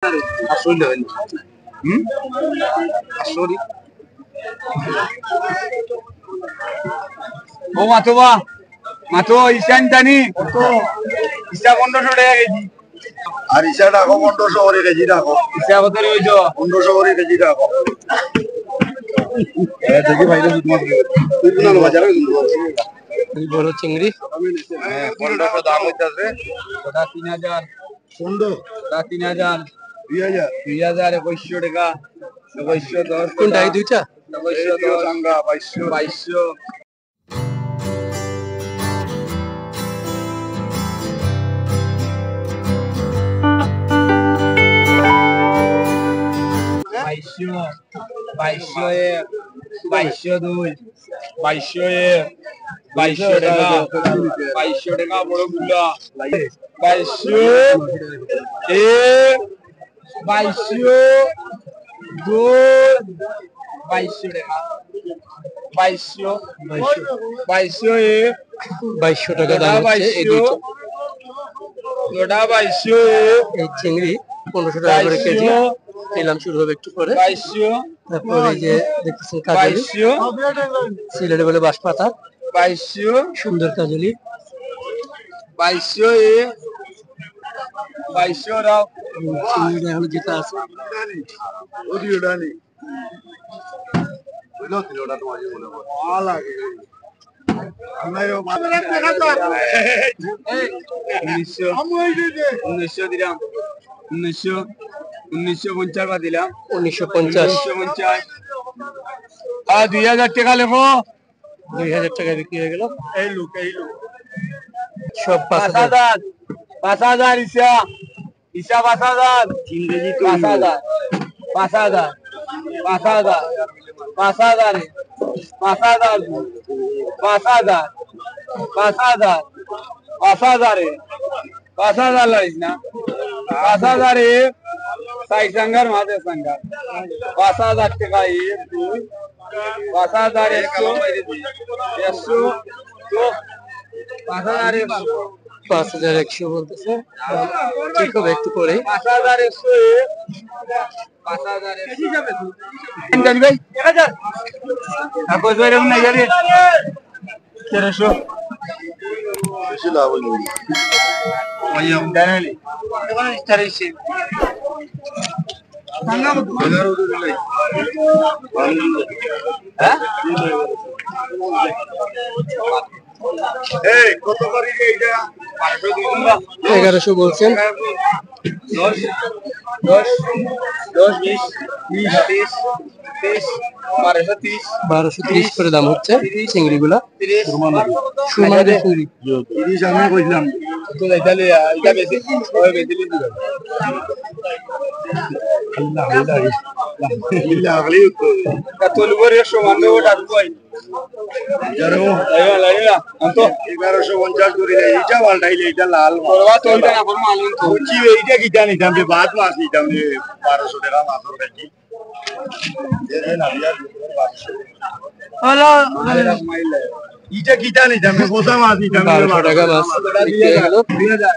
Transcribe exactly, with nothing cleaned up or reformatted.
আটশো অইলে অইল। হুম? আটশো দি। ও মাতো বা, মাতো, ইশা আনতানি? ইশা পনেরোশো টেকা কেজি। আর ইশা রাখো পনেরোশো করি কেজি রাখো। ইশা কত রে অইতো? পনেরোশো করি কেজি রাখো। এ, দেখি ভাই, দেখি তোমার, তুই কোন বাজারে কিনবো? এই বড় চিংড়ি। হ্যাঁ, পনেরোশো দাম অইতাছে। ওটা তিন হাজার। পনেরো। ওটা তিন হাজার। দুই হাজার। দুই হাজার, একুশশো টেকা। একুশশো দশ কোনটা, এই টেকা। দুইটা? একুশশো এই দুইও দশ। চাঙ্গা, বাইশশো। বাইশশো। বাইশশো, বাইশশো এক, বাইশশো দুই, বাইশশো এক, বাইশশো টেকা, বাইশশো টেকা বড় গুলা, বাইশশো এক, বাইশশো দুই, বাইশশো টেকা, বাইশশো, বাইশশো, বাইশশো এক, বাইশশো টাকা দাম হচ্ছে এই দুইটা। বাইশশো, দুইটা বাইশশো এক, এই চিংড়ি পনেরোশো টাকা করে কেজি। বাইশশো, নিলাম শুরু হবে একটু পরে। বাইশশো, তারপরে এই যে দেখতেছেন কাজলি, বাইশশো, সিলেটে বলে বাঁশপাতা, বাইশশো, সুন্দর কাজলি, বাইশশো এক, বাইশশো রাও। চিংড়িটা এখন যেটা আছে। উনিশশো, উনিশশো দিলাম, উনিশশো, উনিশশো পঞ্চাশ বাদ দিলাম, উনিশশো পঞ্চাশ। উনিশশো পঞ্চাশ। আর দুই হাজার টাকা লেখো। দুই হাজার টাকা বিক্রি হয়ে গেল। এই লোক, এই লোক। সব পাঁচ পাঁচ হাজার। হাজার, পাঁচ হাজার ইসা। ইসা পাঁচ হাজার। ইংরেজি তো পাঁচ হাজার। পাঁচ হাজার। পাঁচ হাজার। পাঁচ হাজার। পাঁচ হাজার। পাঁচ হাজার। পাঁচ হাজারে। পাঁচ হাজার লাগিস না। পাঁচ হাজারে। সাই সাঙ্গার মাঝে সাঙ্গার। পাঁচ হাজার টাকা এক, দুই। পাঁচ হাজার একশো। একশো। তো, পাঁচ হাজার একশো। পাঁচ হাজার একশো বলতেছে। ঠিক হবে একটু পরেই। পাঁচ হাজার একশো। পাঁচ হাজার একশো। জানি ভাই, এক হাজার। আর কত ভাই এরকম নাই জানি? তেরোশো। বেশি লাভ হইল। ভাই, আমি জানি না। এখন তেরোশো। হ্যাঁ? এই, কত করি রে এটা? এগারোশো বলছেন। দশ, দশ, দশ, বিশ, বিশ, তিরিশ, তিরিশ, বারোশো তিরিশ। বারোশো তিরিশ করে দাম হচ্ছে চিংড়িগুলা। তিরিশ। সুরমা নদী। সুরমা নদীর চিংড়ি। তিরিশ আমি কইছিলাম। তো এটা লইয়া, এটা বেশি, ওই বেশি লিখি দাও। আল্লাহ, আল্লাহ, আল্লাহ। আল্লাহ, আল্লাহ। তা তোর উপরে সমান দেবো, ডাকবো আই। এগারো। আইবা, আইবা, আনতো। এগারোশো পঞ্চাশ করে দেয়, এইটা পাল্টাইলে, এইটা লাল মাছ। করবা তো, ওইটা না, করবা, আলু তো। বুঝছি, এইটা কিতা নিতাম রে, ভাত মাছ নিতাম রে, বারোশো টাকা মাছের কেজি। এ, এ, না, বিয়ার বারোশো। হ্যালো। ইটা কিতা নিতাম রে, কোথা মাছ নিতাম রে, বারোশো টাকা মাছ। বারোশো টাকা বিক্রি হয়ে গেল। দুই হাজার।